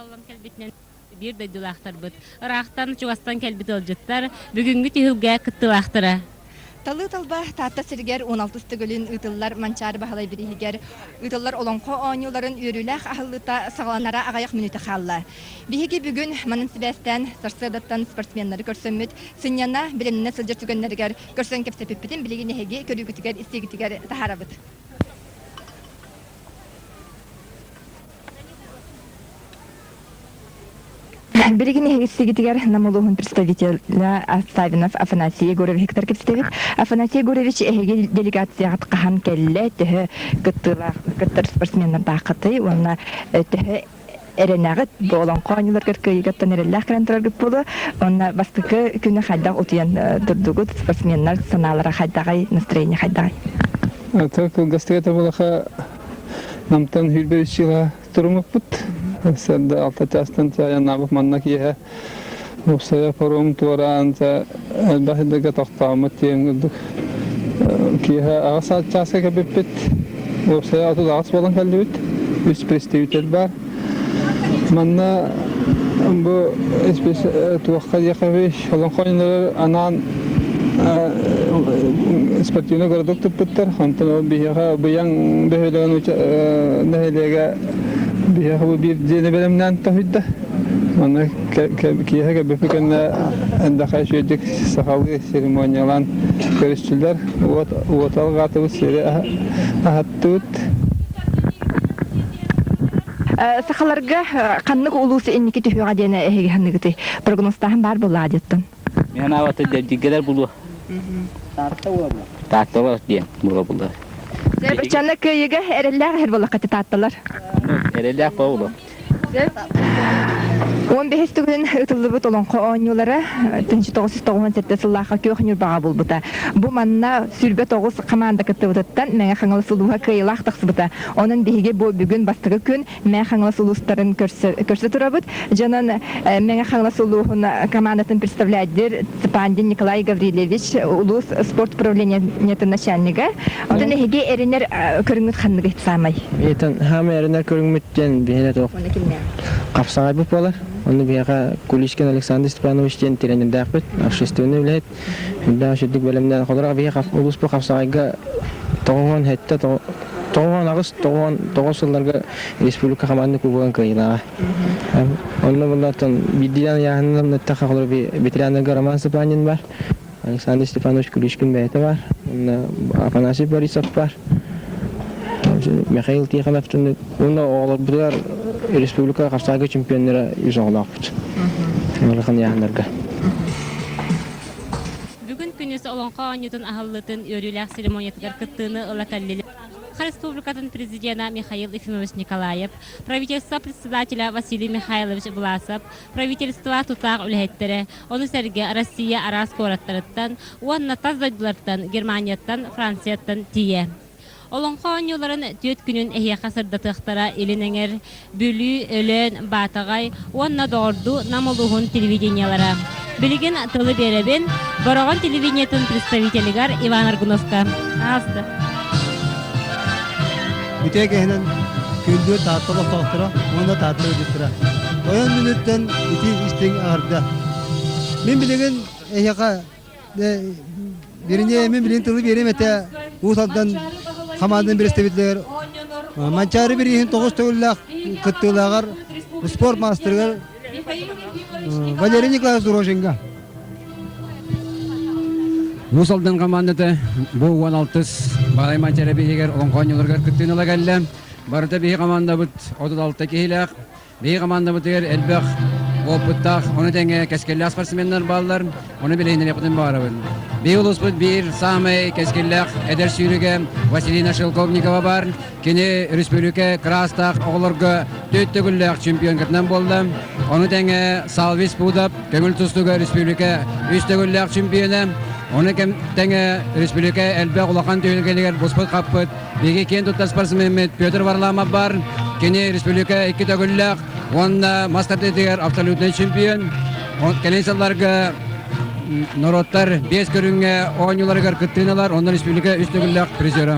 салаллан кэлбитинэн биир дойдулаахтарбыт, ыраахтан, чугастан кэлбит ыалдьыттар бүгүҥҥү түһүлгэ кыттыылаахтара. Талыы талба Таатта сиригэр 16 төгүлүн ыытыллар Манчаары Баһылай бирииһигэр ыытыллар Олоҥхо оонньууларын үөрүүлээх аһыллыыта саҕаланара аҕыйах мүнүүтэ хаалла. Биһиги бүгүн манан сибээстээн сарсыардаттан спортсменнары көрсөммүт, сынньана, бэлэмнэнэ сылдьар түгэннэригэр көрсөн кэпсэппиппитин билигин эһиги көрүүгүтүгэр, истиигитигэр таһаарабыт. Билигин эһигиссигитигэр Нам улууһун представителя Савинов Афанасий Егорович кытары кэпсэтэбит. Афанасий Егорович эһиги делегацияҕыт хаһан кэллэ, төһө кыттыылаах кыттар спортсменнардааххытый уонна төһө эрэнэҕит бу олоҥхо оонньууларыгар кыайыыгыттан эрэллээх кэлэн тураргыт буолуо. Уонна бастакы күнү хайдах утуйан турдугут, спортсменнар санаалара хайдаҕай, настроение хайдаҕай? Ата кылгастык этэ буолаха Намтан сүүрбэ үс сыла туруммуппут. Сарда алта чаастан айаннаабыт манна киэһэ уопсайа паром туораан элбэх сирдэргэ тохтооммут диэн курдук киэһэ аҕыс чааска кэлбиппит. Уопсайа 38 буолан кэллибит. Үс представитель баар. Манна бу туохха диэхэ олоҥхо оонньууларыгар анаан спортивный городок туппуттар. Онтон ол биһиэхэ Быйаҥ бөһүөлэгин нэһилиэгэ биһиэхэ бу биир дьиэни бэлэмнээн тоһуйда. Манна киэһэ кэлбиппит кэннэ эндэхэ үчүгэйдик сахалыы церемониялаан көрүстүлэр. Уот уот алҕаатыбыт, сири аһаттыбыт. Сахаларга ханнык улуус инники түһүөҕэ диэн эһиги саныыгытый? Прогнозтааһын баар буоллаҕа диэттэн. Мен аабаты дэбдиггэлэр булуо. Таатталар диэн була булар. Чанна кыайыга эрэллээх иһэр буоллахха таатталар. Эрэллээх буолуо. 15 төгүлүн ытыллыбыт олоҥхо оонньуулара 1997 сыллаахха Күөх Ньурбаҕа буолбута. Бу манна 29 хамаанда кыттыбытыттан Мэҥэ Хаҥалас улууһа кыайыылаах тахсыбыта. Онон биһиги бу бүгүн бастакы күн Мэҥэ Хаҥалас улуустарын көрсө турабыт. Дьонон Мэҥэ Хаҥалас улууһун командатын представляет Цыпандин Николай Гаврильевич, улуус спорт управлениетын начальнига. Онтон эһиги эрэнэр көрүҥҥүт ханныгый саамай? Итин хаамай эрэнэр көрүҥмүт диэн биһиэнэ туох хапсаҕайбыт буолар. Онно биһиэхэ Куличкин Александр Степанович диэн тренердээхпит, общественный үлэһит. Үрдээх үчүгдүк бэлэмнээн холоро биһиэхэ улууспут хапсаҕайга тоҕуһуон сэттэ тоҕуһуон аҕыс тоҕуһуон тоҕус сылларга республика хамаанда кубогын кыайыылааҕа. Онно буллартан биирдиилээн ыйааһынынан эттэххэ холоро ветераннарга Роман Степанин бар, Александр Степанович Куличкин бэйэтэ бар, уонна Афанасий Борисов бар, Михаил Тихонов уонна оҕолорбутугар республика хапсаҕайга чемпионнара үс оҕолоохпут. Улахан ыйааһыннарга. Бүгүн күнүс Олоҥхо оонньуутун аһыллыытын үөрүүлээх церемониятыгар кыттыыны ыла кэллилэр. Саха Республикатын президена Михаил Ефимович Николаев, правительство председателя Василий Михайлович Власов, правительство тутаах үлэһиттэрэ, ону сэргэ Россия араас куораттарыттан уонна тас дойдулартан Германияттан, Францияттан тиийэ. Олоҥхо оонньууларын түөрт күнүн эһиэхэ сырдатыахтара Илин Эҥэр, Бүлүү, Өлөөн, Баатаҕай уонна Доҕордуу Нам улууһун телевидениелара. Билигин тылы биэрэбин Бороҕон телевидениетын представителигэр Иван Аргуновка. Ааста. Үтүө киһинэн күндү Таатта олохтоохторо уонна Таатта ыалдьыттара. Ойон мүнүүттэн ити истиҥ аһарда. Мин билигин эһиэхэ Бирине мин билин тылы биэрим этэ Уус Алдан хамаандатын представителигэр Манчаары бирииһин тоҕус төгүллээх кыттыылааҕар спорт маастарыгар Валерий Николаевич Рожинга. Уус Алдан командата бу 16 Баалай Манчаары биһигэр олоҥхо оонньууларыгар кыттыыны ыла кэллэ. Барыта биһи командабыт 36 киһилээх. Биһиги командабытыгар элбэх опыттаах, ону тэҥэ кэскиллээх спортсменнар бааллар, ону билиһиннэриэхпитин баҕарабын. Биһиги улууспут биир саамай кэскиллээх эдэр сүүрүгэ Василина Шелковникова баар. Кини республика кыраастаах оҕолорго түөрт төгүллээх чемпионкатынан буолла. Ону тэҥэ Салвис Пудов көҥүл тустууга республика үс төгүллээх чемпиона. Ону тэҥэ республика элбэх улахан түһүлгэлэригэр буспут-хаппыт Биһиги киэн туттар спортсмеммит Петр Варламов бар. Кини республика икки төгүллээх уонна мас тардыытыгар абсолютнай чемпион. Кэлин сылларга норуоттар биэс көрүҥҥэ оонньууларыгар кыттыыны ылар, онно республика үс төгүллээх призера.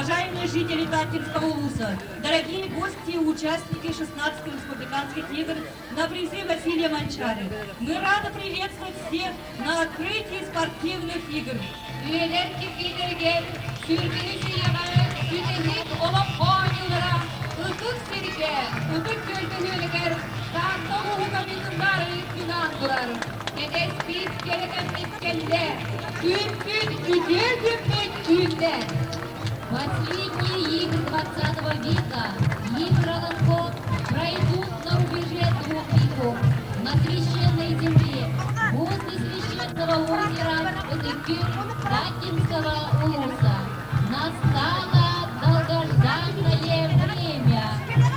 Уважаемые жители Таттинского улуса, дорогие гости и участники 16-х республиканских игр на призы Василия Манчары, мы рады приветствовать всех на открытии спортивных игр. Үйэлэр кирбиилэригэр сүүрбэһис үйэҕэ бүтэһик олох оонньуулара ытык сиргэ, ытык күөл бөһүөлэгэр Таатта улууһугар ыытыллаары гынан турар. Кэтэспит кэрэ кэммит кэллэ, күүппүт үтүө күммүт үүннэ. Последние игры 20 века игры Олонхо пройдут на рубеже двух веков, на священной земле, возле священного озера Ыдыкыр Таттинского улуса. Настало долгожданное время,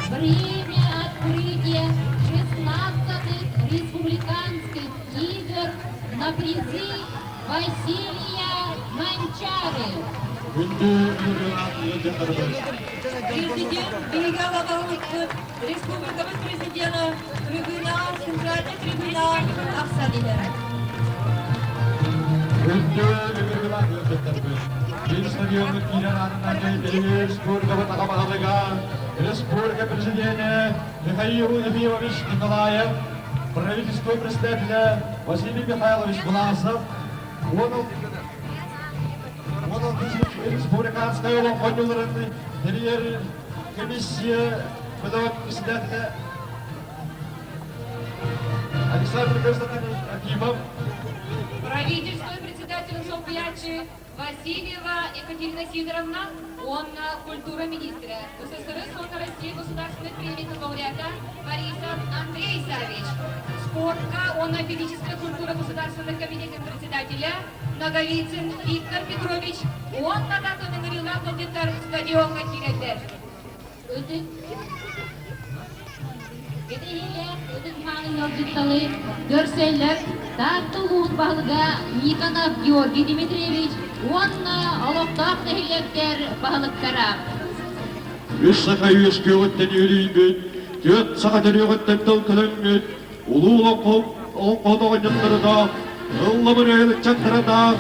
время открытия 16-х республиканских игр на призы Василия Манчары. Президент биһиги баһылыкпыт, республикабыт президена трибуна, центральный трибуна тахсан иһэр. Күндү бүгүргүлаах ыалдьыттарбыт, Киин стадиоҥҥа киирэр аанынан Республикабыт аҕа баһылыга, республика президенэ Михаил Ефимович Николаев, правительство председателя Василий Михайлович Власов, Республиканскай олоҥхо тэрийэр комиссия председателя Александр Константинович Акимов, Правительство председателю солбуйааччы Васильева Екатерина Сидоровна, уонна культура министрэ, СССР уонна Россия государственной премиятын лауреата Борисов Андрей Исаевич, спортка уонна физическая культура государственных комитетин председателя Ноговицын Виктор Петрович уонна да ыҥырыылаах ыалдьыттар стадиоҥҥа киирэллэр. Ытык Кэтэһиилээх ытык мааны ыалдьыттары көрсөллөр Таатта улууһун баһылыга Никонов Георгий Дмитриевич уонна олохтоох нэһилиэктэр баһылыктара. Үс саха үөскүөҕүттэн үөрүйбүт, түөрт саха төрүөҕүттэн тыл көлөммүт, улуу олоҥхо оҕонньотторунаах, ыллабыр ыччаттарынаах,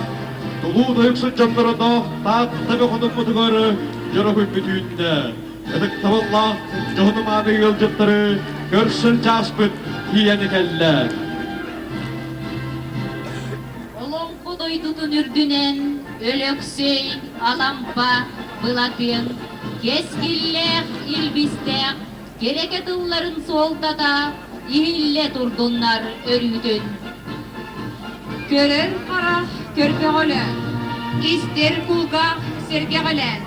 тулуу тойуксут дьоннорунаах Таатта бөҕөнүммутугар дьоро күммүт үүннэ. Ытыктабыллаах дьоһун-мааны ыалдьыттары көрсөр чааспыт тиийэн кэллэ. Олоҥхо дойдутун үрдүнэн Өлөксөй, Алампа, Былатыан кэскиллээх, илбистээх кэрэкэ тылларын суолтата иһиллэ турдуннар өрүүтүн. Көрөр харах көрбөҕөлөөн, истэр кулгаах сэргэҕэлээн,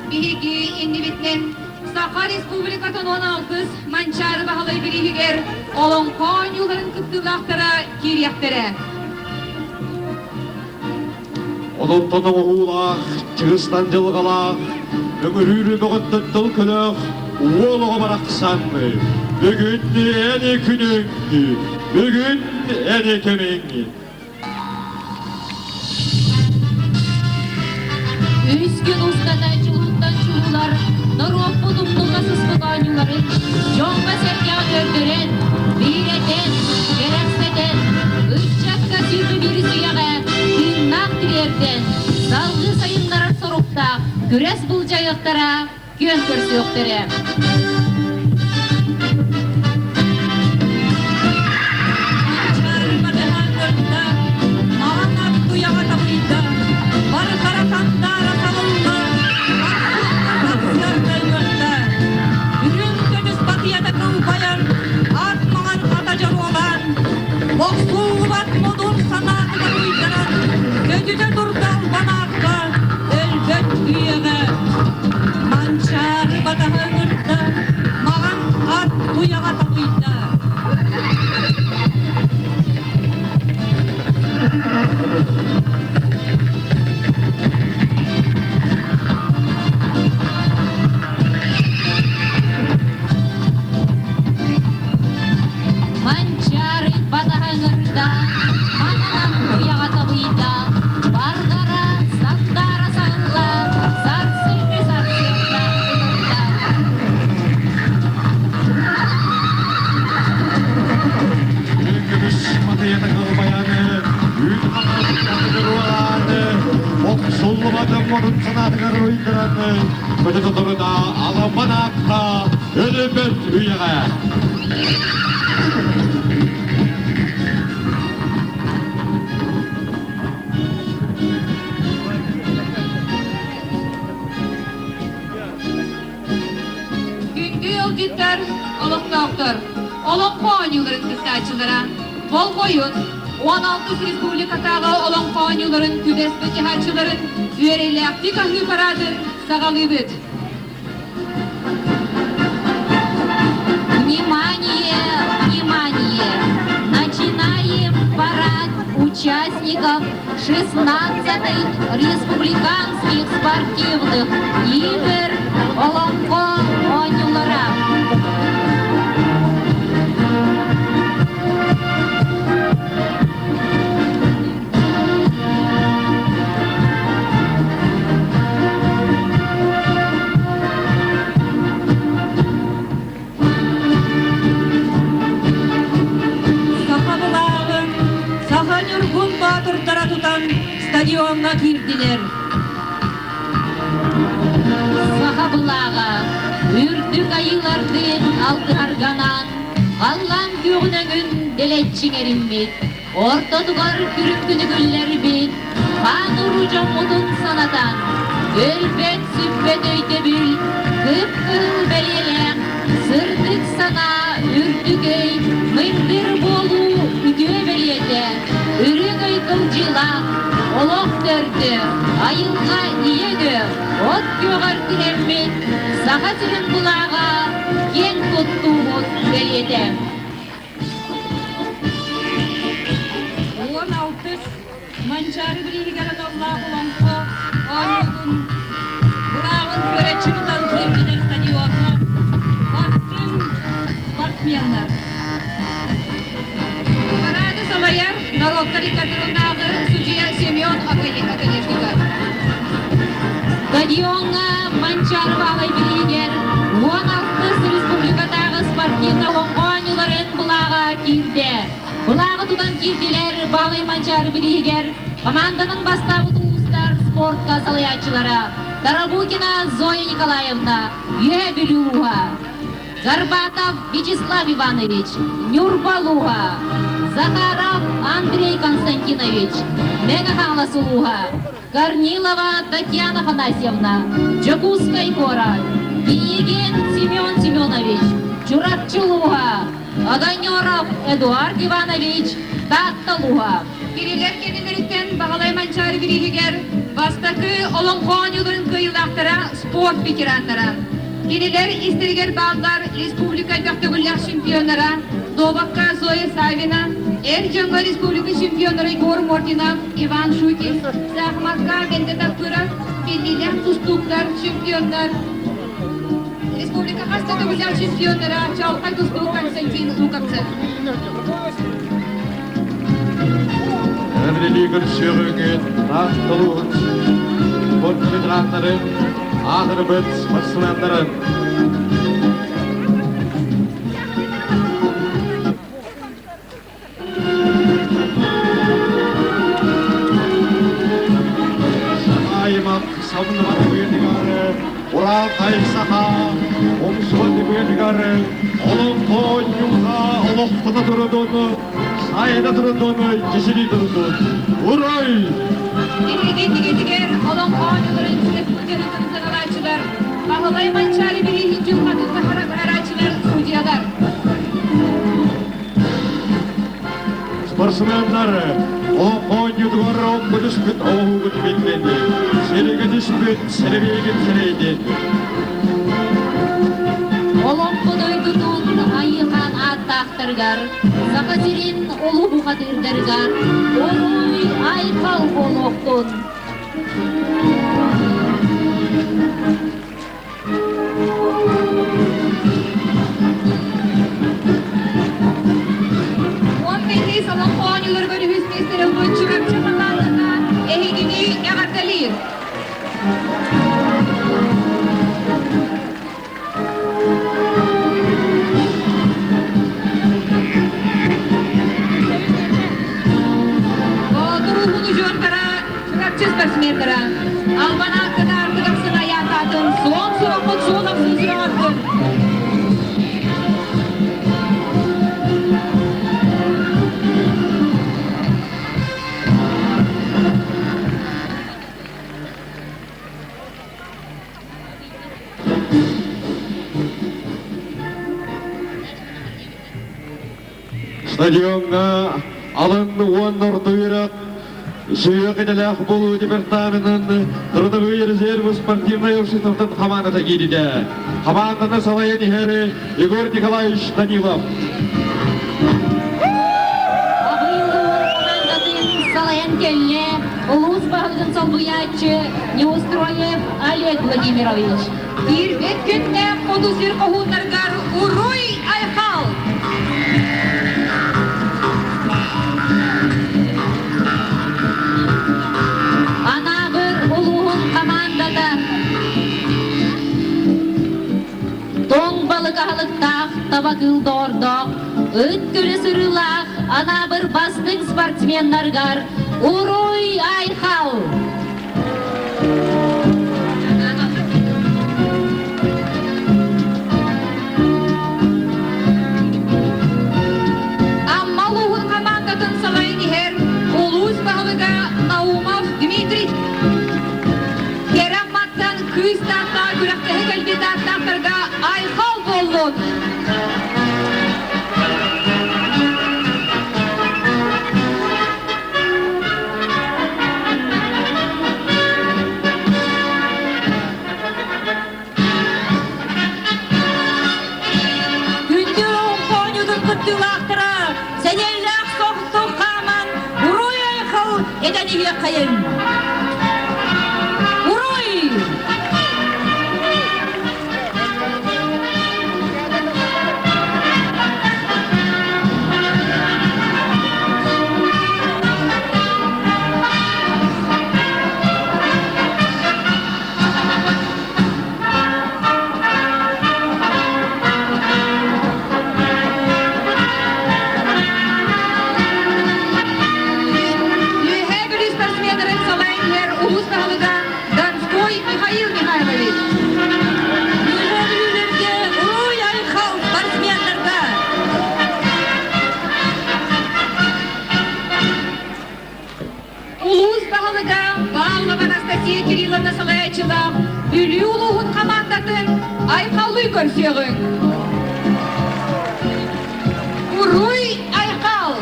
биһиги иннибитинэн Саха Республикатын 16 Манчаары Баһылай бирииһигэр олоҥхо оонньууларын кыттыылаахтара киириэхтэрэ. Онтон оҥоһуулаах, чыыстан дьылҕалаах, өҥүрүүрү бөҕөттөн тыл көлөөх уол оҕо барахсан бүгүн эни күнүҥ, бүгүн эни кэмиҥ. Үс күн устата чулууттан чулуулар норуоппут умнулла сыспыт оонньууларын дьоҥҥо-сэргэҕэ көрдөрөн, биһирэтэн, кэрэхсэтэн, ыччакка сүүрбэ биирис үйэҕэ тыыннаах тириэрдэн, салгыы сайыннарар соруктаах күрэс былдьайыахтара, күөн көрсүөхтэрэ. Манчаары батыһан көрдө, маҕан ат туйаҕа табыйда, бары хара сандаара салылла, сарсыарда үөрдэ. Үрүҥ көмүс батыйата кылбайан, ат маҥан ата дьоруолаан, охсуллубат модун санаатыгар уйдаран, көтүтэ турда албанаакка, өлбөт үйэҕэ. Манчаары батаһа ыҥырда, маҕан ат туйаҕа табыйда. Манчаары батаһа ыҥырда, маҥанан туйаҕа табыйда, барҕара сандаара саҕылла, сарсыҥҥы сарсыарда ытырда. Күн көмүс матыйата кылбайаны, үүт хаҥас санаатыгар уйдаран, көтө тутуруна аламман аакка өлбөт үйэҕэ. Күндү ыалдьыттар, олохтоохтор, олоҥхо оонньууларын кыттааччылара, болҕойун, 16 республикатааҕы олоҥхо оонньууларын күрэс бачыһааччыларын үөрэлээхтик аһыы параадын саҕалыыбыт. Внимание, внимание! Начинаем парад участников 16-х республиканских спортивных игр Олоҥхо оонньуулара. Саха былааҕын Саха Ньургун Боотурдара тутан стадиоҥҥа киирдилэр. Саха былааҕа үрдүк айыылардыын алтыһарганан, халлаан күөҕүн өҥүн дэлэччи иҥэриммит, ортотугар күрүҥкүнү күллэрбит, хаан уруу дьоммутун санатан, өлбөт-сүппэт өйдөбүл, кып-кыһыл бэлиэлээх, сырдык санаа, үрдүк өй, мындыр буолуу үтүө бэлиэтэ, үрүҥ ый кылдьыылаах, олох төрдө, айылҕа ийэ өгө, от күөҕэр түһэммит, Саха сирин былааҕа киэн туттуубут бэлиэтэ. 16 Манчаары бирииһигэр аналлаах олоҥхо оонньуутун былааҕын күөрэччи тутан киирбитэр стадиоҥҥа бастыҥ спортсменнар. Парады салайар норуоттар иккардыларынааҕы судьуйа Семен Оконешников. Стадиоҥҥа Манчаары Баалай бирииһигэр 16 республикатааҕы спортивнай олоҥхо оонньууларын былааҕа киирдэ. Былааҕы тутан киирдилэр Баалай Манчаары бирииһигэр команданын бастаабыт улуустар спортка салайааччылара Тарабукина Зоя Николаевна, Үөһээ Бүлүү улууһа, Горбатов Вячеслав Иванович, Ньурба улууһа, Захаров Андрей Константинович, Мэҥэ Хаҥалас улууһа, Корнилова Татьяна Афанасьевна, Дьокуускай куорат, Пинигин Семен Семенович, Чурапчы улууһа, Огонеров Эдуард Иванович, Таатта улууһа. Кинилэр кэннилэриттэн Баҕалай Манчаары бирииһигэр бастакы олоҥхо оонньууларын кыайыылаахтара спорт ветераннара. Кинилэр истэригэр бааллар республика элбэх төгүллээх чемпионнара Добакка Зоя Савина, эр дьоҥҥо республика чемпионнара Егор Мординов, Иван Шутин, Саахымакка Бенде Таппыров, биллиилээх тустууктар, чемпионнар, республика хас да төгүллээх чемпионнара Чаухай тустуук Константин Луковцев. Эврили көрсүөҕүҥүт, таах толуһун спорт ветераннарын, аатырбыт спортсменнарын. Аймақ сабынмат буйатыгар, Урал саха, умсуот буйатыгар, олоҥхо ньуха олохтото турудун, сайда турудун, кисили турудун. Урай! Биһиги тигитигэр олоҥхо оонньууларын республикатын саҕалааччылар, Баһылай Манчаары бирииһин дьылҕатын баһарааччылар, судьялар. Спортсменнар олоҥхо оонньуутугар окко түспүт оҕуһугут биллини, сиригэ түспүт сирэбиэгин сирэйдин. Олоҥхо дойдутун айыхан ааттаахтарыгар, Саха сирин улуу бухатыырдарыгар уруй айхал буолуохтун! Он бэһис олоҥхо оонньууларыгар үһүс миэстэни ылбыт Чурапчы хамаандата эһигини эҕэрдэлиир. Боотур уһун удьуордара Чурапчы Чурапчы спортсмендара Албан ааккыта артык ахсын айаатаатын, суон сурахпыт суон ахсын сүрэҕэрдин. Стадиоҥҥа алын уонна орто үөрэх сүһүөх идэлээх буолуу департаменын трудовые резервы спортивнай обществотын хамаандата киирдэ. Хамаанданы салайан иһэр Егор Николаевич Данилов. Абыйлыыр хамаандатын салайан кэллэ улуус баһылыгын солбуйааччы Неустроев Олег Владимирович. Киирбит күннээх хоту сир хоһууннарыгар уруй айхал! Анаабыр улууһун хамаандата тоҥ балык аһылыктаах таба кыыл доҕордоох ыт көлө сырыылаах Анаабыр бастыҥ спортсменнарыгар уруй айхал! Амма улууһун хамаандатын салайан иһэр улуус баһылыга Наумов Дмитрий Кэрэ Амматтан кыыс тааттаах күрэхтэһэ кэлбит ааттаахтарга айхал буоллун! Күндү оонньуутун кыттыылаахтара сэнэллээх соҕустук хааман уруй-айхал этэн иһиэххэйиҥ! Уруй! Үөһээ Бүлүү спортсменнарын салайан иһэр улуус баһылыга Донской Михаил Михайлович. Үөһээ Бүлүүлэргэ уруй-айхал спортсменнарга! Улуус баһылыга Павлова Анастасия Кирилловна салайааччылаах Бүлүү улууһун хамаандатын айхаллыы көрсүөҕүҥ! Уруй айхал!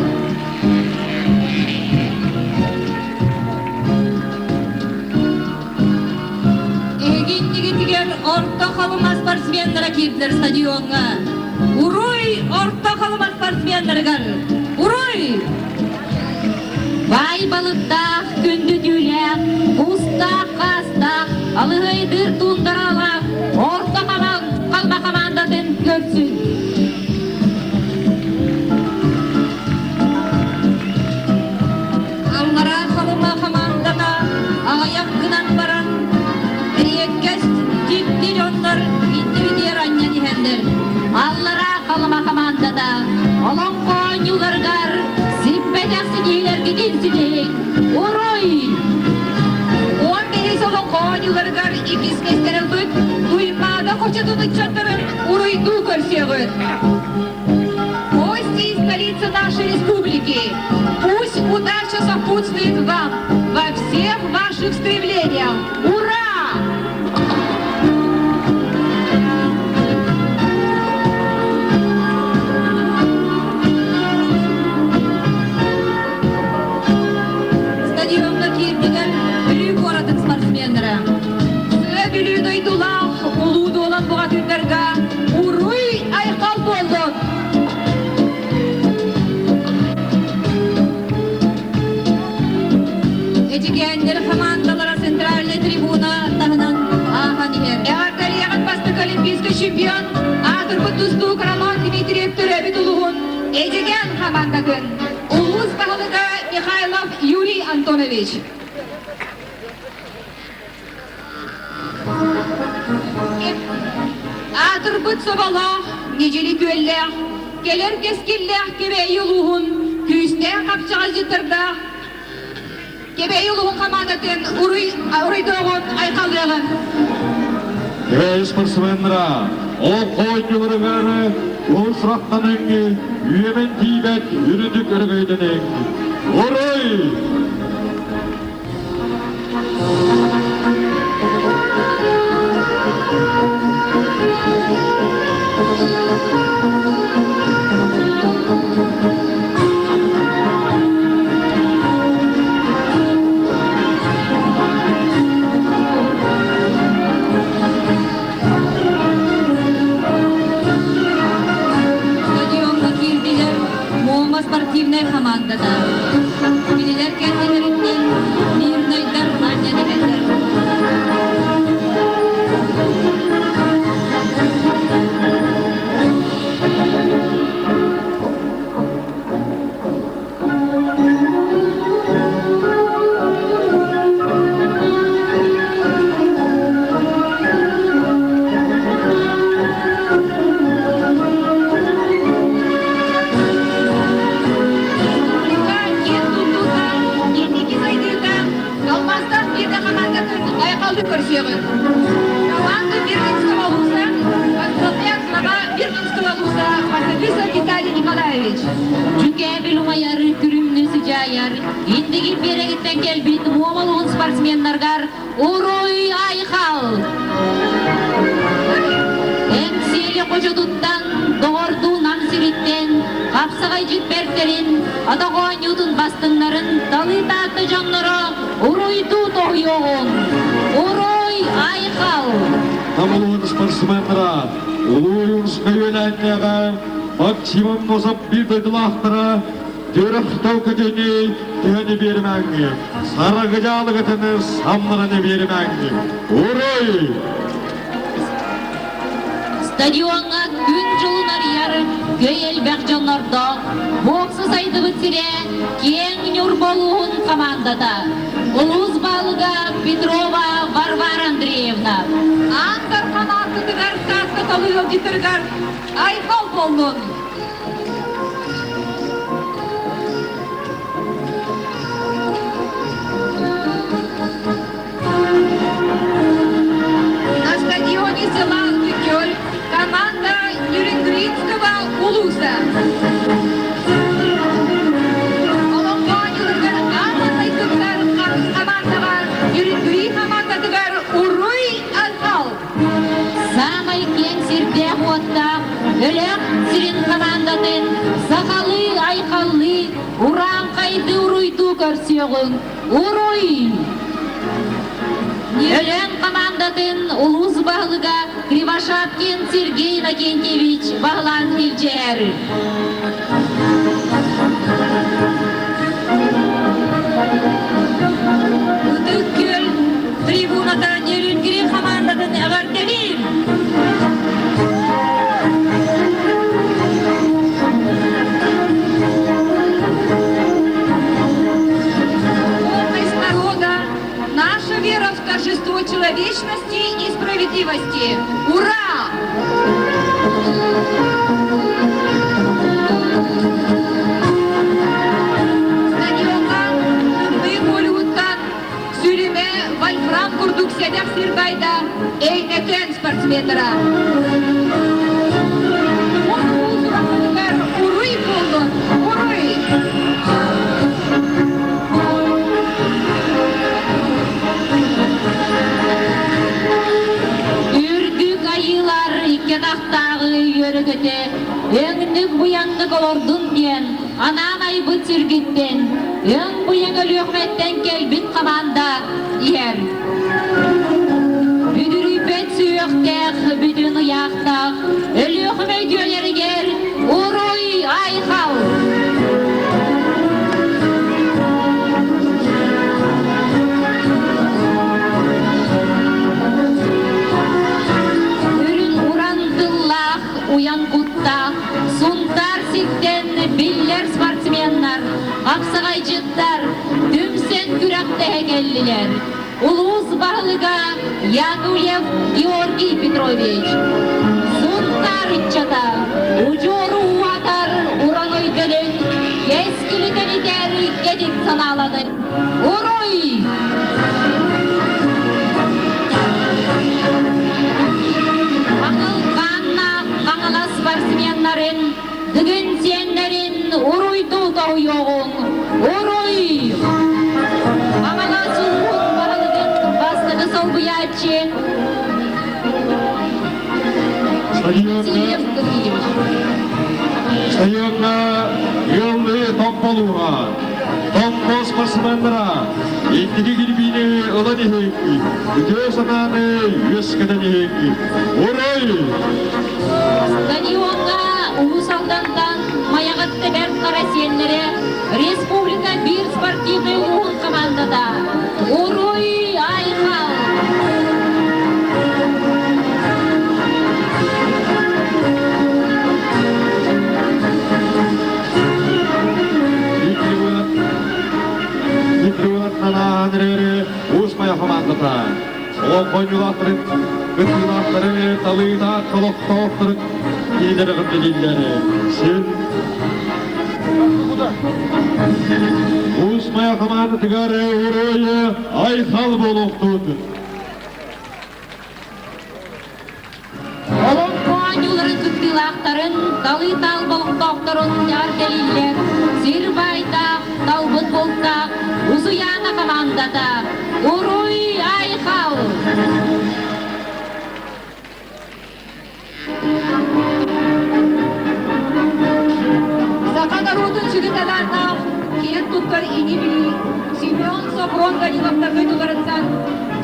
Эһигиннигитигэр Орто Халыма спортсменнара киирдилэр стадиоҥҥа. Уруй Орто Халыма спортсменнарыгар! Уруй! Баай балыктаах, күндү түүлээх, кустаах-хаастаах, алыһыйдыыр туундаралаах Орто Халыма хамаандатын көрсүн! Аллараа Халыма хамаандата аҕыйах гынан баран, эриэккэс дьикти дьоннор иннибитигэр анньан иһэллэр. Аллараа Халыма хамаандата олоҥхо оонньууларыгар сиппэтэх ситиһиилэргитин ситиһиҥ! Уруй! 15 олоҥхо оонньууларыгар иккис миэстэни ылбыт Туймаада хочотун ыччаттарын уруйдуу көрсүөҕүт! Гости из столицы нашей республики, пусть удача сопутствует вам во всех ваших стремлениях! Ура! Стадиоҥҥа киирдилэр Бүлүү куоратын спортсменнара. Сыа Бүлүү дойдулаах улуу дуолан бухатыырдарга уруй-айхал буоллун! Эдьигээннэр хамаандалара центральнай трибуна таһынан ааһан иһэр. Эҕэрдэлиэҕин бастакы олимпийскай чемпион, аатырбыт тустуук Роман Дмитриев төрөөбүт улууһун Эдьигээн хамаандатын улуус баһылыга Михайлов Юрий Антонович. Аатырбыт соболоох, ньидьили күөллээх, кэлэр кэскиллээх Кэбээйи улууһун күүстээх хапчаҕалдьыттардаах. Кэбээйи улууһун хамаандатын уруй уруйдуоҕун, айхаллыаҕын. Кэбээйи спортсменнара ол оонньууларыгар уһун сурахтаныҥ, үөмэн тиийбэт үрдүк өрөгөйдөниҥ. Уруй! Стадиоҥҥа киирдилэр Муома спортивнай хамаандата. Кинилэр кэннилэриттэн мирнайдар анньан иһэллэр. Киэн тутуута, инники сайдыыта Алмаастаах Мирнэ хамаандатын айхаллыы көрсүөҕүҥ. Команда Мирнинского улуса возглавляет глава Мирнинского улуса Василиса Виталий Николаевич. Дьүкээбил умайар, күрүмнү сыдьаайар, инники биэрэгиттэн кэлбит Муома улуһун спортсменнаргар Уруй Айхал! Эҥсиэли хочотуттан, доҕордуу Нам сириттэн, хапсаҕай дьиппэртэрин, атах оонньуутун бастыҥнарын талыы Таатта дьонноро уруйдуу тоһуйуоҕуҥ! Уруй Айхал! Нам улууһун спортсменнара Улуу Ойуунускай үөлээннээҕэ Максим Аммосов биир дойдулаахтара Төрөх толкутуни түһэни биэримээҥҥи, саргыдьаалыгытыны самнараны биэримээҥҥи. Уруй! Стадиоҥҥа күн дьолун арыйар көй элбэх дьоннордоох бокса сайдыбыт сирэ киэҥ Ньурба улууһун хамаандата. Улуус баһылыга Петрова Варвара Андреевна. Аан Дархан аартытыгар Таатта талыы ыалдьыттарыгар айхал буоллун! На стадионе села Лыкёль команда Нюрингринского улуса. Олоҥхо аан сайдыбытар хамаандаҕа Нюрингри хамаандатыгар уруй айхал! Саамай киэҥ сирдээх-уоттаах Өлөөх сирин хамаандатын сахалыы айхаллыы, урааҥхайдыы уруйдуу көрсүөҕүҥ! Уруй! Өлөөн хамаандатын улуус баһылыга Кривошапкин Сергей Иннокентьевич баһылаан илдьиһэр. Ытык Күөл трибуната Нерюнгри хамаандатын эҕэрдэлиир! Гордость народа, наша вера в торжество человечности и справедливости. Ура! Стадиоҥҥа тымныы Голливудтан Сүлүмэ вольфрам курдук сэдэх сир байда Эйнэкэн спортсменнара. Уруй буоллун, уруй! Үрдүк айыылар икки атахтааҕы үөрэ-көтө, өҥнүк-быйаҥнык олордун диэн анаан айбыт сиргиттэн, өҥ-быйаҥ Өлүөхүмэттэн кэлбит хамаанда иһэр. Бүдүрүйбэт сүһүөхтээх, бүтүн ыйаахтаах Өлүөхүмэ үтүөлэригэр уруй айхал! Үрүн уран тыллаах, уйан куттаах, Сунтаар сиртэн биллэр спортсменнар, хапсаҕайдьыттар түмсэн күрэхтэһэ кэллилэр. Улуус баһылыга Яковлев Георгий Петрович, Сунтаар ыччата, удьуору уһатар уран өйдөнөн, кэс Кэскили кэлитэр кэтит санааланын. Уруй! Хаҥыл-хааннаах Хаҥалас спортсменнарын, Дыгын сиэннэрин уруйдуу тоһуйуоҕуҥ! Уруй! Хаҥалас улууһун баһылыгын бастакы солбуйааччы Васильев Гаврильевич. Стадионга ыаллыы Томполууга Томпо спортсменнара инники кирбиини ылан иһиҥ, үтүө санааны үөскэтэн иһиҥ. Уруй! Стадиоҥҥа Уус Алдантан Майаҕатта Бэрт Хара сиэннэрэ республика биир спортивнай улууһун командата Уруй Айхал! Уус Майа командата Олоҥхонньулаахтарын кыттыылаахтарын талыылаах олохтоохторун кинилэр эҕэрдэлииллэр. Син Уус Майа хамаандатыгар уруй айхал буолуохтун! Олоҥхо оонньууларын кыттыылаахтарын, талыы-таал олохтоохторун эҕэрдэлииллэр сир баайдаах, талбыт бултаах Усуйаана хамаандата Уруй Айхал! Саха норуотун сүдү талааннаах, киэн туттар ини-билии Семен Софрон Даниловтарга дьуларыттан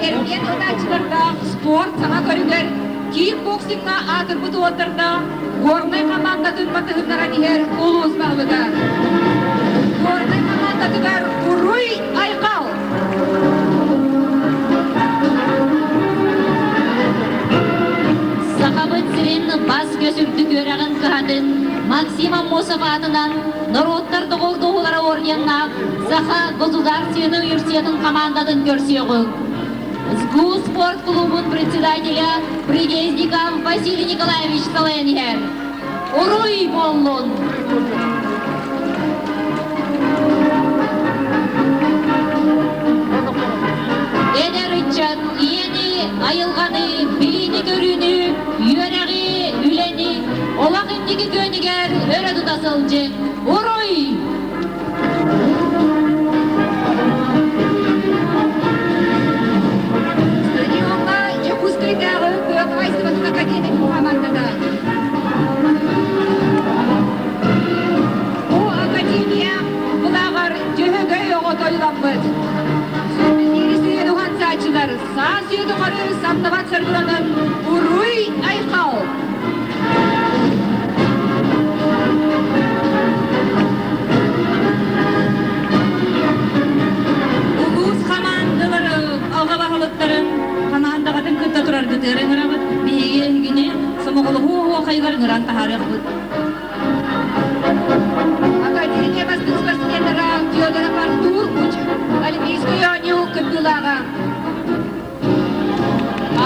эргиэн ытааччылардаах спорт саҥа көрүҥэр кикбоксиҥҥа аатырбыт уолаттардаах Горнай хамаандатын батыһыннаран иһэр улуус баһылыга. Горнай хамаандатыгар Уруй Айхал! Сахабыт сирин бас-көс үрдүк үөрэҕин кыһатын Максим Аммосов аатынан норуоттар доҕордоһуулара орденнаах Саха государственнай университетын командатын көрсүөҕүҥ. СГУ спорт клубун председателя Придезников Василий Николаевич салайан иһэр. Уруй буоллун! Эдэр ыччат ийэни, айылҕаны, билиини-көрүүнү, үөрэҕи, үлэни олох инники күөнүгэр өрө тута сылдьыҥ. Уруй! Стадиоҥҥа Дьокуускайдааҕы тыа хаһаайыстыбатын академиятын хамаандата. Бу академия былааҕар Дьөһөгөй оҕото ойуламмыт. Сүүрбэтиири сүйэн уһансааччылар саас үйэ тухары самныбат саргыланан Уруй Айхал! Улуус хамаандалары аҕа баһылыктарын хамаандаҕытын кытта тураргытыгар ыҥырабыт. Биһиги эһигини сомоҕолоһуу оһуохайыгар ыҥыран таһаарыахпыт. Академия бастыҥ спортсменнара Федоров Артур Куч Олимпийскай оонньуу кыттыылааҕа.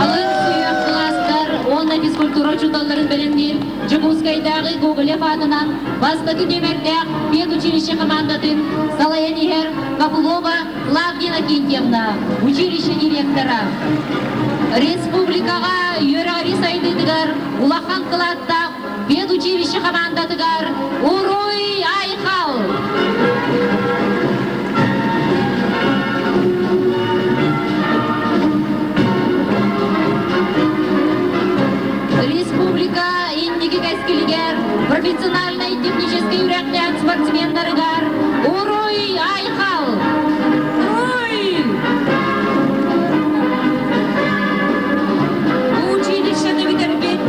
Алын сүһүөх кылаастар уонна физкультура учууталларын бэлэмниир Дьокуускайдааҕы Гоголев аатынан бастакы нүөмэрдээх педучилище командатын салайан иһэр Павлова Клавдия Иннокентьевна, училище директора. Республикаҕа үөрэҕирии сайдыытыгар улахан кылааттаах педучилище командатыгар Уруй Айхал! Республика инники кэскилигэр профессиональнай техническэй үөрэхтээх спортсменнарыгар Уруй Айхал! Уруй! Училищены бүтэрбит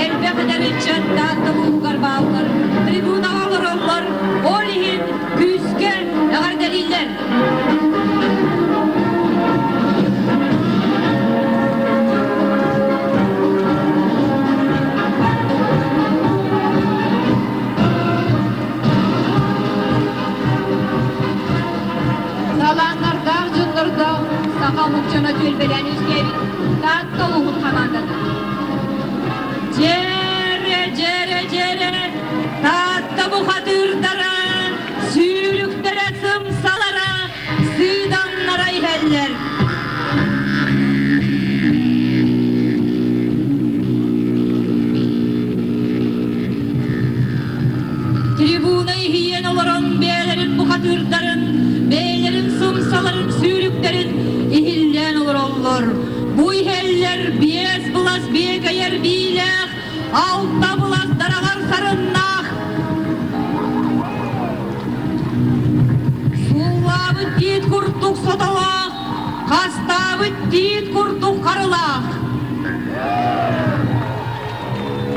элбэх эдэр ыччат Таатта улууһугар бааллар, трибунаҕа олороллор, ол иһин күүскэ эҕэрдэлииллэр. Талааннардаах дьоннордоох саха омук дьоно түөлбэлээн үөскээбит Таатта улууһун хамаандата. Дьэрэ, дьэрэ, дьэрэ, Таатта бухатыырдара сүүрүк. Иһигэр биэс былас биэкэйэр биилээх, алта былас дараҕар сарыннаах. Сууллаабыт тиит курдук сотолоох, хастаабыт тиит курдук харылаах.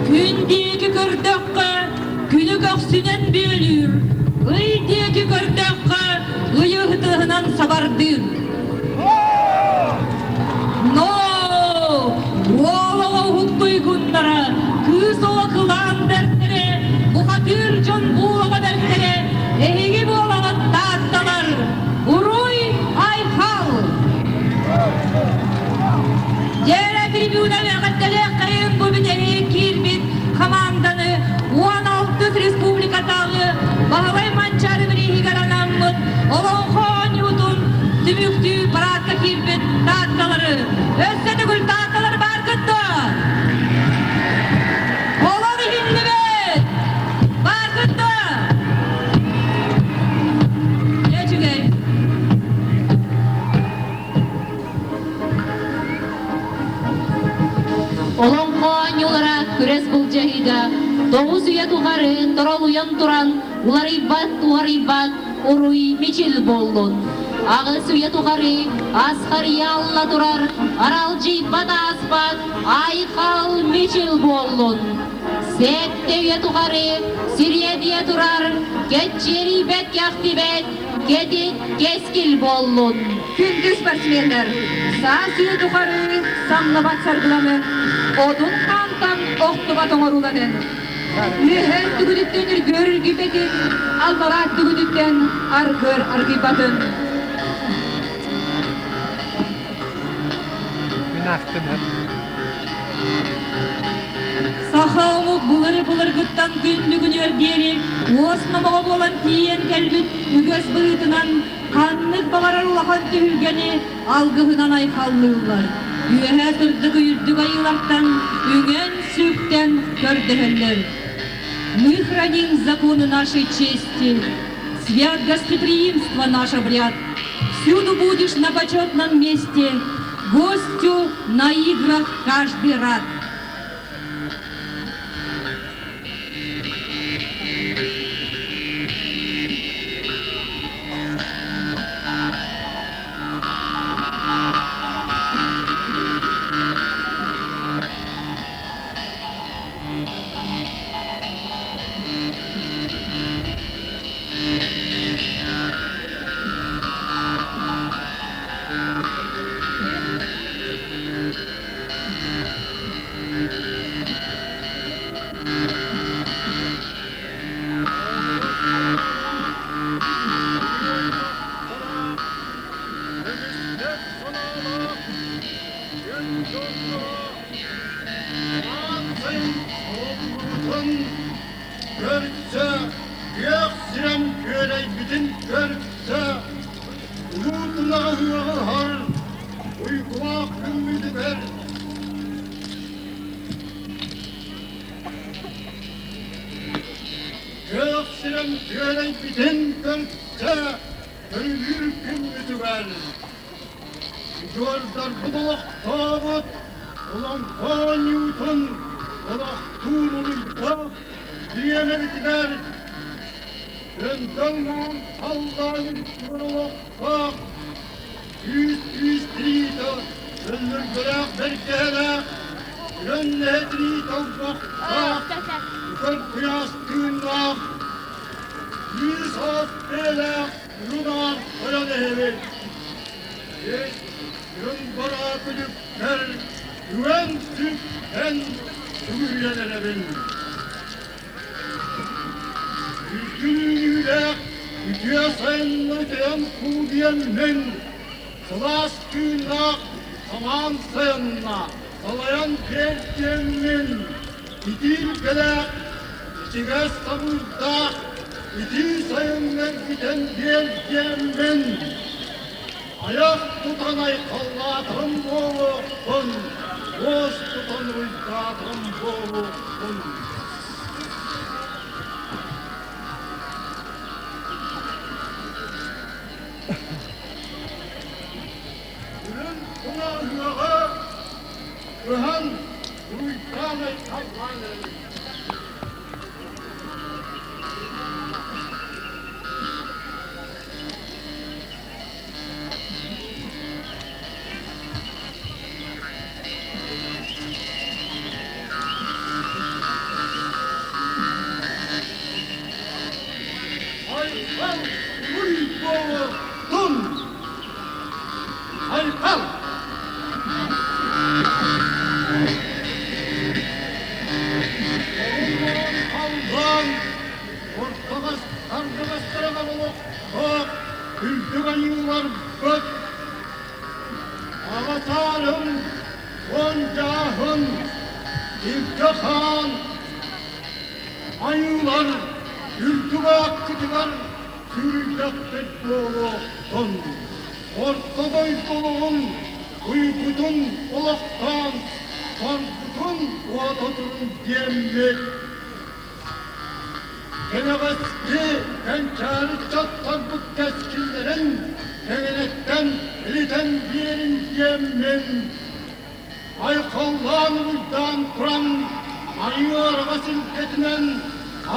Күн диэки көрдөххө, күнү көхсүнэн бүөлүүр, ый диэки көрдөххө, ыйы ытыһынан сабардыыр. Но! Уол оҕо уһуктуйгуннара, кыыс оҕо кылаан бэртэрэ, бухатыыр дьон буулаҕа бэртэрэ, эһиги буолаҕыт таатталар! Уруй айхал! Дьэрэ трибуна эҕэрдэлиэххэйин бу бүтэһик киирбит хамаанданы 16 республикатааҕы Баһылай Манчаары бирииһигэр анаммыт Олоҥхо оонньуутун түмүктүү параадка киирбит таатталары өссө төгүл таатталар баар кытта! Олох иһиллибит! Баар кытта! Дьэ үчүгэй! Олоҥхо оонньуулара күрэс былдьаһыыга тоҕус үйэ тухары торолуйан туран уларыйбат уһарыйбат уруй мичил буоллун. Аҕыс үйэ тухары асхарыйа алла турар аралдьыйбат ааспат айхал мичил буоллун. Сэттэ үйэ тухары сириэдийэ турар кэччиэрийбэт кэхтибэт кэтит кэскил буоллун. Күндү спортсменнар, саас үйэ тухары самныбат саргыланын, одун хаантан охтубат оҥорууланын, үөһэ түгүтүттэн үргүөр үргүйбэтин, аллараа түгүтүттэн аргыар аргыйбатын. Мин ахтынар. Саха омук былыр-былыргыттан күн бүгүнүгэр диэри уос номоҕо буолан тиийэн кэлбит үгэс быһыытынан ханнык баҕарар улахан түһүлгэни алгыһынан айхаллыыллар, үөһэ сырдык үрдүк айыылартан үҥэн-сүктэн көрдөһөллөр. Мы храним законы нашей чести, свят гостеприимство наш обряд. Всюду будешь на почетном месте, гостю на играх каждый рад. Көмүскэс санаалаах күн дьонноро аан сайын олоҥхобутун көрсө, күөх сирэм күөрэйбитин көрсө, улуу тунаҕы ыаҕыһар уйгулаах күммүтүгэр Күөх сирэм күөрэйбитин көрсө, көрүлүүр күммүтүгэр удьуордарбыт олохтообут олоҥхо оонньуутун олохтуур уруйдаах бириэмэбитигэр Өндөл маҥан халлаан үрдүгэр олохтоох күүс күүс тириитэ өллөргөлөөх бэргэһэлээх үрэн тирии толбохтоох үкэр куйаас тыыннаах күүс аас бэйэлээх үрүҥ тойон эһэбит үрүҥ бараа күлүккэр үгэн сүктэн сүгүрүйэн эрэбин. Үрдүн-үүнүүлээх үтүө сайынны үтүөн куудуйан мин сылаас тыыннаах самаан сайынна салайан биэрдиэммин итииргэлээх ичигэс самыырдаах итии сайыҥҥа бүтэн биэрдиэммин айах тутан айхаллаатым буолуохпун уос тутан уруйдаатым буолуохпун. Үрүҥ тула ыһыаҕа. ыһан уруйдаан айхаллаан эрэбит. Айхал уруй буолуохтун! Айхал! Орун халлаан ортоҕос тардыгастарыгар олохтоох үрдүк айыыларбыт Аҕа саарым уон-дьааһын Илгэ хаан Айыылар үрдүк ааккытыгар сүүрдэхпит буолуохтун, орто дойдулугун уйгутун олохтоон, соргутун уотутун диэммит. Кэнэҕэски кэнчээри ыччаттарбыт кэскиллэрин кэҥинэттэн илитэн биэрин диэммин Айхаллаан-уруйдаан туран, айыы силгэтинэн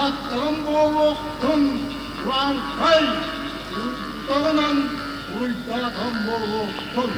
ааттаҕым буолуохтун, урааҥхай уруйдаҕынан уруйдаатам буолуохтун.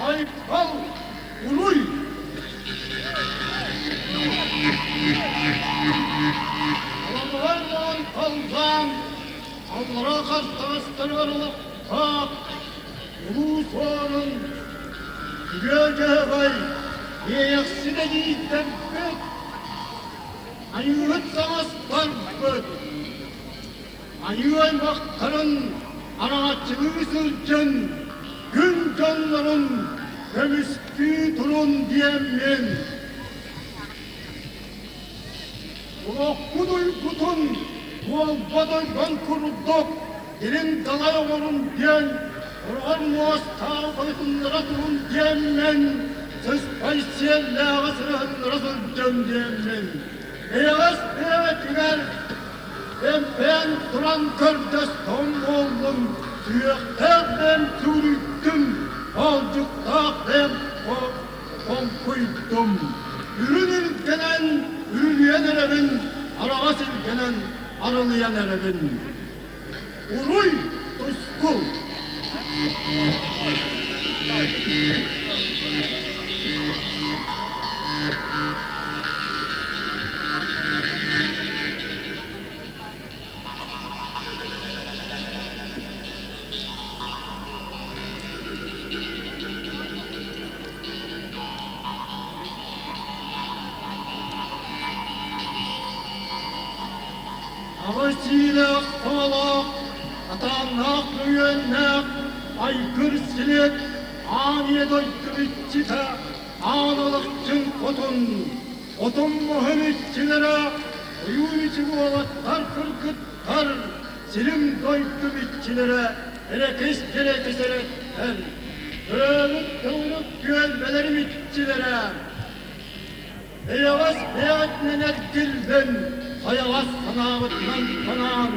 Айхал Уруй! Алларан халлаан, аллара хастаҕастарыгар олохтоох улуу суорун Үтүө Дьөһөгөй Иэйэхсит эдьиийдэрбит, Айыыһыт саҥастарбыт, Айыы аймахтарын араҥаччылыы сылдьан, күн дьоннорун көмүскүү турун диэммин, олохпут уйгутун туолбат ойбон курдук дириҥ далай оҥорун диэн, хороҕор муостааҕы хойутуннара турун диэммин, сыспай сиэллээҕи сырыһыннара сылдьан диэммин, эйэҕэс бэйэтигэр Эмпээн туран көрдөстөм буоллун, сүһүөхтээх бэйэм сүгүрүйдүм, хоолдьуктаах бэйэм хоҥкуйдум. Үрүн илгэнэн үрүлүйэн эрэбин, араҕас илгэнэн арылыйан эрэбин. Уруй, тускул! Аҕыс сиилээх-саҥалаах, атааннаах мөҥүөннээх айгыр силиэк аан ийэ дойду иччитэ аан алахчын хотун, хотун муһун иччилэрэ, ойуун ичи уолаттар кыргыттар, силим дойду иччилэрэ эрэкис эрэкис эрэттэр, төрөөбүт тылбыт түөлбэлэрим иччилэрэ, Эйэҕэс бэйэҕитинэн эргиллэн, хайаҕас санаабытынан санаан,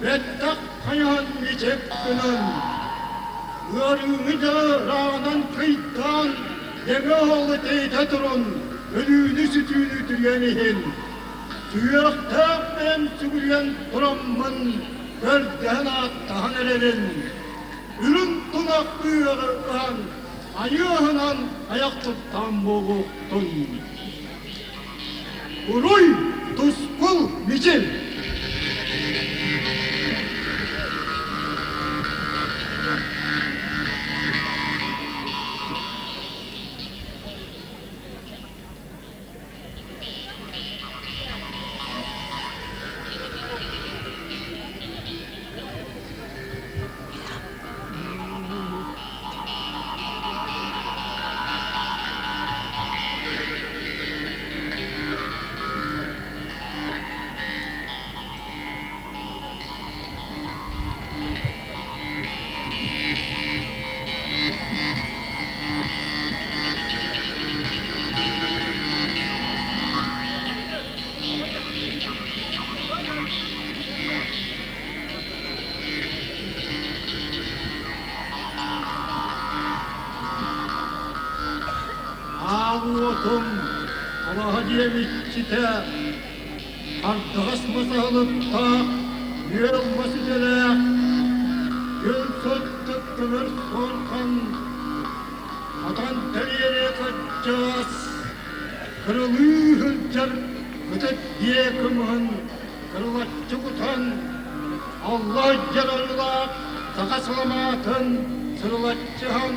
бэттэх хайаһан мичик гынан, ыарыыны дьарааҕынан кыйдаан, дэмэ оһолу тэйитэ туран, өлүүнү-сүтүүнү түрүөн иһин, сүһүөхтээх бэйэм сүгүрүйэн тураммын, көрдөһөн ааттаһан эрэбин. Үрүҥ тунах ыаҕы ыһан, айыаһынан айах туттаан буолуохтун. Уруй, тускул, мичил! утум алаһа дьиэм иччитэ, Ардаҕас мас аһылыктаах, үөл мас идэлээх, күн сырдык көмөр суорҕан, хатан тэриэрэ кырдьаҕас, кырылыы сылдьар ытык дьиэ кымыһын кырылаччы кутан, алла дьараллаах саха саламаатын сырылаччыһан,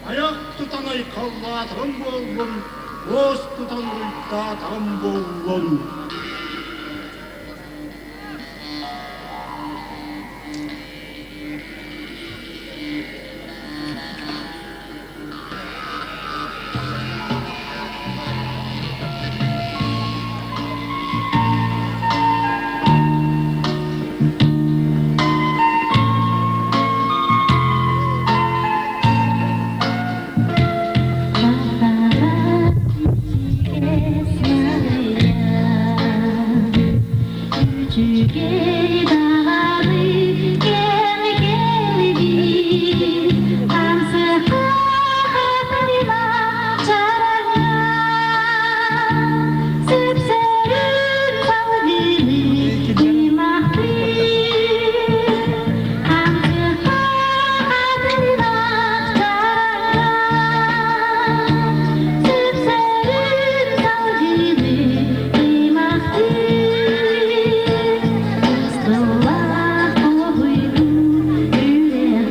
айах тутан айхаллаатаҕым буоллун, уос тутан уруйдаатаҕым буоллун. Үчүгэй даҕаны кэм кэлбит, Хамсыка хатырына чараҥҥа, Сөпсөрүн салгыны кыймахтыыр. Хамсыка хатырына чараҥҥа, Сөпсөрүн салгыны кыймахтыыр. Ыстыллаах уһуйдуу үрэҕэр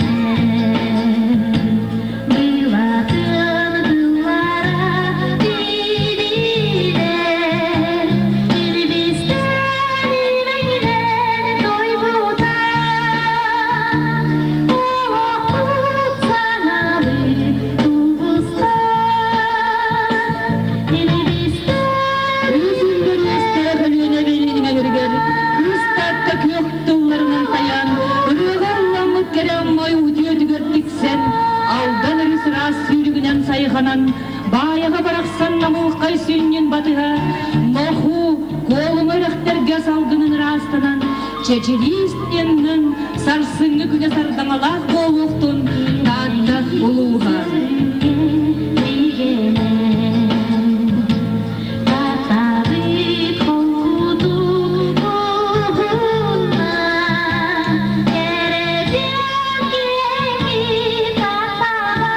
Былатын тыллара тиийдилэр, Илбистэри мэҥинэн тойбута. Олохпут саҥалыы тубуста, Илбистэри Үс үстээх Өлүөнэ бириинигэр кыыс Таатта күөх тылларынан тайаан, ырыаҕа ылламмыт кэрэ оммой үтүөтүгэр тиксэн, Алдан өрүс ыраас сүүрүгүнэн сайҕанан, Баайаҕа барахсан намылхай сүнньүн батыһа, Моху, Куолума үрэхтэргэ салгынын ыраастанан, Чэчирии стеннын сарсыҥҥы күнэ сардаҥалаах буолуохтун Таатта улууһа. Татабыт холкутук уһунна, Кэрэтиэн киэҥи татаҕа,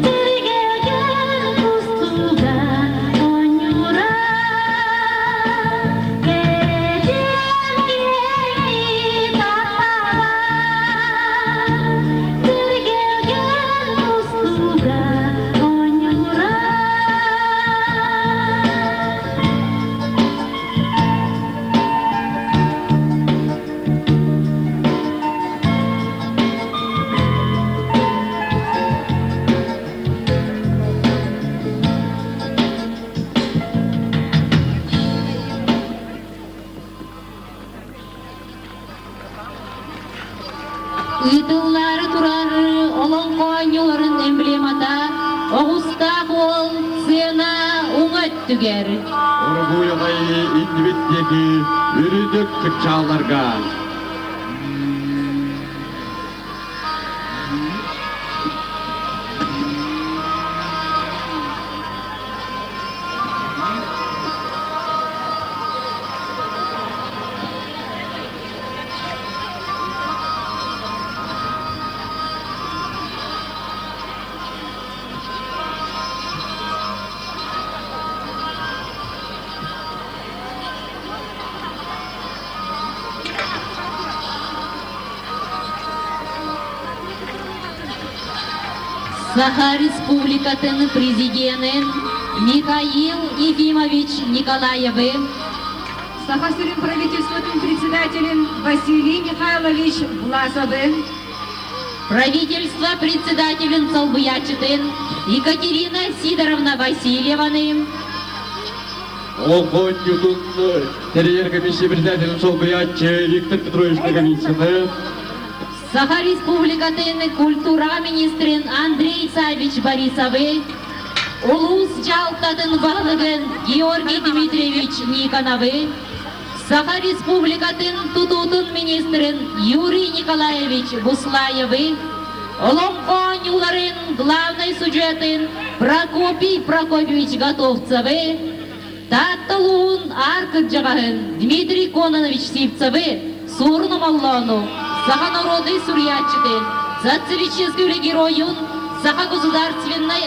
Түргэгэр кустуга оонньуура, Кэрэтиэн киэҥи татаҕа, Түргэгэр кустуга оонньуура. Ыытыллаары турар олоҥхо оонньууларын эмблемата оҕустаах уол сыана уҥа өттүгэр. Орогуйаҕай иннибит диэки үрдүк чыпчаалларга. Саха Республикатын президенин Михаил Ефимович Николаевы Саха сирин правительствотын председателин Василий Михайлович Власовын, правительство председателин солбуйааччытын Екатерина Сидоровна Васильеваны, Олоҥхо тэрийэр комиссия председателин солбуйааччы Виктор Петрович Ноговицыны, Саха Республикатын культура министрин Андрей Савич Борисовы, улуус дьаһалтатын баһылыгын Георгий Дмитриевич Никоновы, Саха Республикатын тутуутун министрин Юрий Николаевич Буслаевы, Олоҥхо оонньууларын главнай судьуйатын Прокопий Прокопьевич Готовцевы, Таатта улууһун аар кырдьаҕаһын Дмитрий Кононович Сивцевы, Суорун Омоллоону, саха народнай суруйааччытын, социалистическай үлэ геройун, Саха государственнай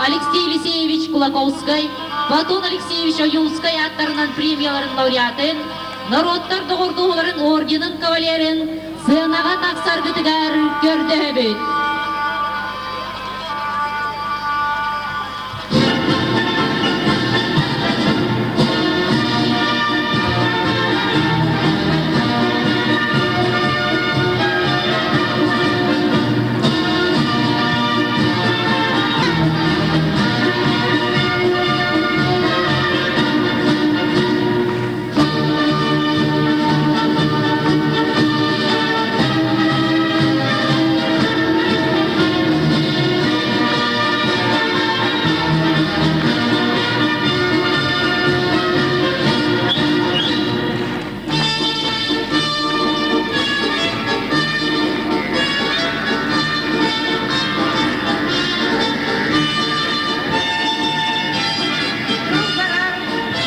Алексей Елисеевич Кулаковскай, Платон Алексеевич Ойуунскай ааттарынан премияларын лауреатын, норуоттар доҕордоһууларын орденын кавалерын сыанаҕа тахсаргытыгар көрдөһөбүт.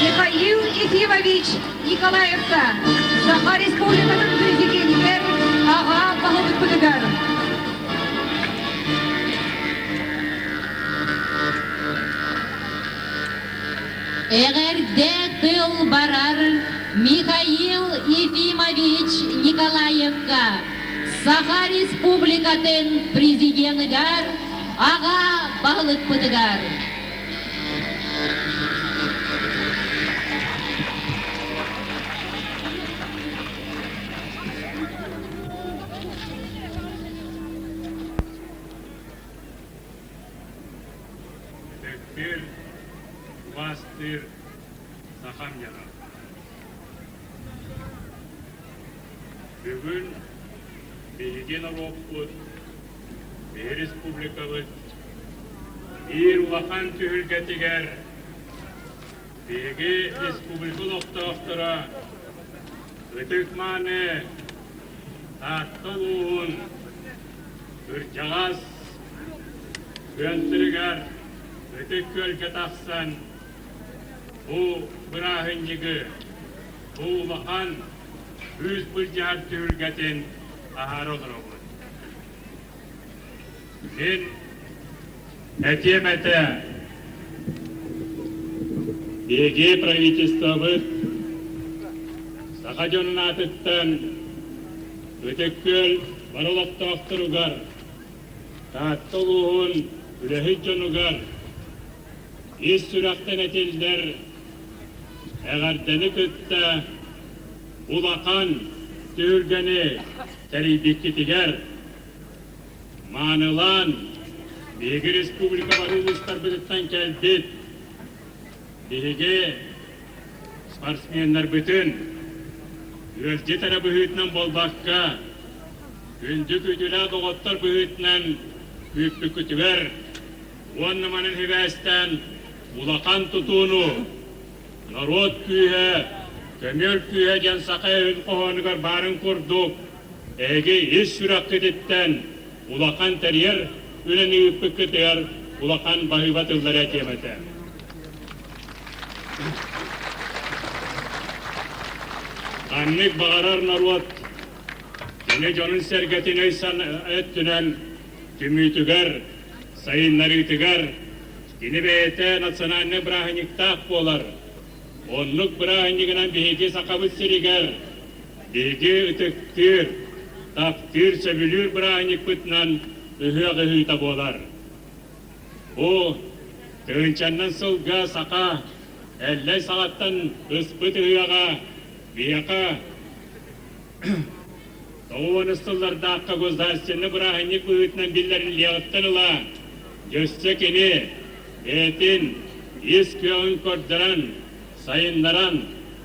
Михаил Ефимович Николаевка Саха Республикатын президенигэр аҕа баһылыкпытыгар Эҕэрдэ тыл барар Михаил Ефимович Николаевка Саха Республикатын президеныгар аҕа баһылыкпытыгар. Ытыктыыр, убаастыыр сахам дьоно. Бүгүн биһиги норуоппут, биһи республикабыт биир улахан түһүлгэтигэр биһиги республика олохтоохторо ытык-мааны Таатта улууһун кырдьаҕас Кыантырыгар Ытык Күөлгэ тахсан бу бырааһынньыгы, бу улахан күүс былдьаһар түһүлгэтин аһара олоробут. Мин этиэм этэ, биһиги правительствобыт саха дьонун аатыттан Ытык Күөл бары олохтоохторугар, Таатта улууһун үлэһит дьонугар ис сүрэхтэн этиллэр эҕэрдэни кытта улахан түһүлгэни тэрийбиккитигэр маанылаан биһиги республика бары улуустарбытыттан кэлбит биһиги спортсменнарбытын ыалдьыт эрэ быһыытынан буолбакка, күндү күүтүүлээх доҕоттор быһыытынан күүппүккүтүгэр уонна манан сибээстээн улахан тутууну норуот күүһэ, көмүөл күүһэ диэн саха өһүн хоһоонугар баарын курдук, эһиги ис сүрэххититтэн улахан тэрийэр үлэни ыыппыккытыгар улахан баһыыба тыллары этиэм этэ. Ханнык баҕарар норуот кини дьонун-сэргэтин өй өттүнэн түмүүтүгэр, сайыннарыытыгар кини бэйэтэ национальнай бырааһынньыктаах буолар. Оннук бырааһынньыгынан биһиги Сахабыт сиригэр биһиги ытыктыыр, таптыыр, сөбүлүүр бырааһынньыкпытынан ыһыах ыһыыта буолар. Бу тыһыынчаннан сылга саха Эллэй саҕаттан ыспыт ыһыаҕа биһиэхэ тоҕус сыллардаахха государственнай бырааһынньык быһыытынан биллэриллиэҕиттэн ыла өссө кини бэйэтин ис кыаҕын көрдөрөн, сайыннаран,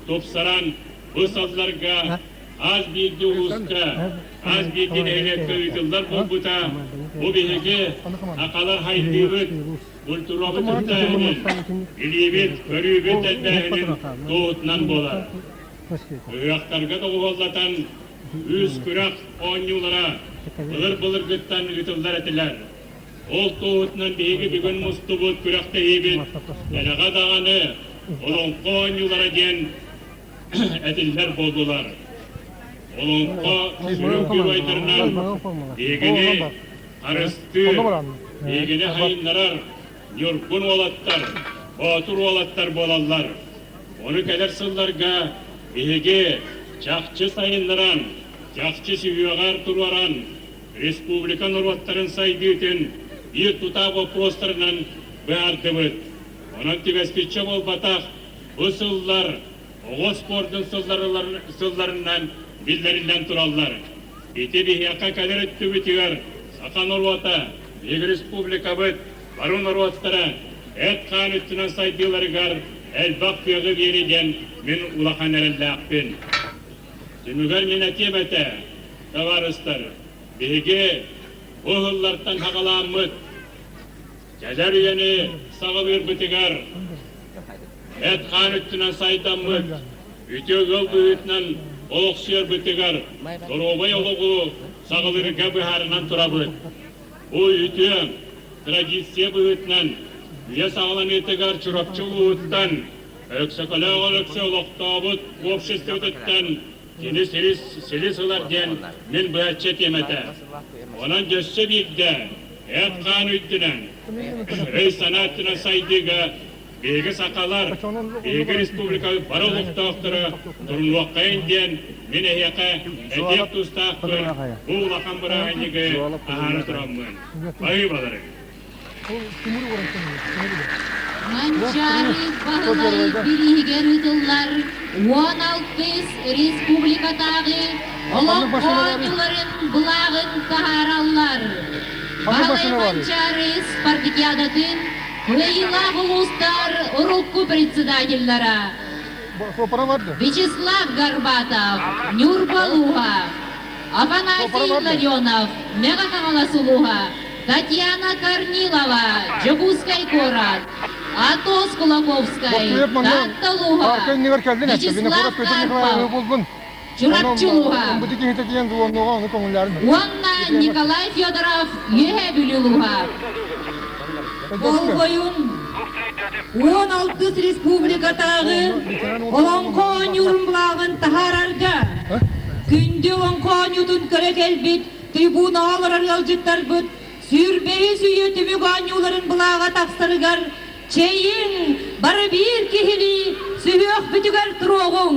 тупсаран бу сылларга хас биирдии улууска, хас биирдии нэһилиэккэ ыытыллар буолбута. Бу биһиги сахалар хайдыыбыт, культурабыт үрдээһинин, билиибит, көрүүбүт элбээһинин туоһутунан буолар. Ыһыахтарга доҕуһуоллатан үс күрэх оонньуулара. былыр-былыргыттан ыытыллар этилэр. Ол туоһутунан биһиги бүгүн мустубут күрэхтэһиибит дэлэҕэ даҕаны Олоҥхо оонньуулара диэн этиллэр буоллулар. Олоҥхо сүрүн геройдарынан биһигини харыстыыр, биһигини хайыннарар ньургун уолаттар, боотур уолаттар буолаллар. Ону кэлэр сылларга биһиги чахчы сайыннаран, чахчы сүһүөҕэр туруоран, республика норуоттарын сайдыытын биир тутаах боппуруостарынан быһаардыбыт. Онон түбэспиччэ буолбатах, бу сыллар оҕо спордун сылларынан биллэриллэн тураллар. Ити биһиэхэ кэлэр өттүбүтүгэр саха норуота, биһиги республикабыт бары норуоттара эт-хаан өттүнэн сайдыыларыгар элбэх кыаҕы биэриэ диэн мин улахан эрэллээхпин. Түмүгэр мин этиэм этэ, табаарыстар, биһиги бу ыһыллартан саҕалааммыт кэлэр үйэни саҕалыырбытыгар эт-хаан өттүнэн сайдаммыт, үтүө ыал быһыытынан олохсуйарбытыгар доруобай олоҕу саҕалыырга быһаарынан турабыт. Бу үтүө традиция быһыытынан үйэ саҕаланыытыгар Чурапчы улууһуттан Өксөкөлөөх Өлөксөй олохтообут обществотыттан кини силис ылар диэн мин быһаччы этиэм этэ. Онон өссө биирдэ эт-хаан өйдүнэн, өй-санаа өттүнэн сайдыыга биһиги сахалар, биһиги республика бары олохтоохторо турунуоххайын диэн мин эһиэхэ этиэх тустаахпын бу улахан бырааһынньыгы аһаара тураммын. Баһыыбаларыҥ! Манчаары Баһылай бирииһигэр ыытыллар 16 республикатааҕы олоҥхо оонньууларын былааҕын таһаараллар. Баһылай Манчаары спартакиадатын кыайыылаах улуустар урукку председателлара Вячеслав Горбатов, Ньурба улууһа, Афанасий Илларионов, Мэҥэ Хаҥалас улууһа, Татьяна Корнилова, Дьокуускай куорат, Атос Кулаковскай, Таатта улууһа, Вячеслав Карпов, Чурапчы улууһа уонна Николай Федоров, Үөһээ Бүлүү улууһа. Болҕойун 16 республикатааҕы Олоҥхо оонньуурун былааҕын таһаарарга күндү олоҥхо оонньуутун көрө кэлбит трибунаҕа олорор ыалдьыттарбыт сүүрбэһис үйэ түмүк оонньууларын былааҕа тахсарыгар чэйиҥ, бары биир киһилии сүһүөхпүтүгэр туруоҕуҥ!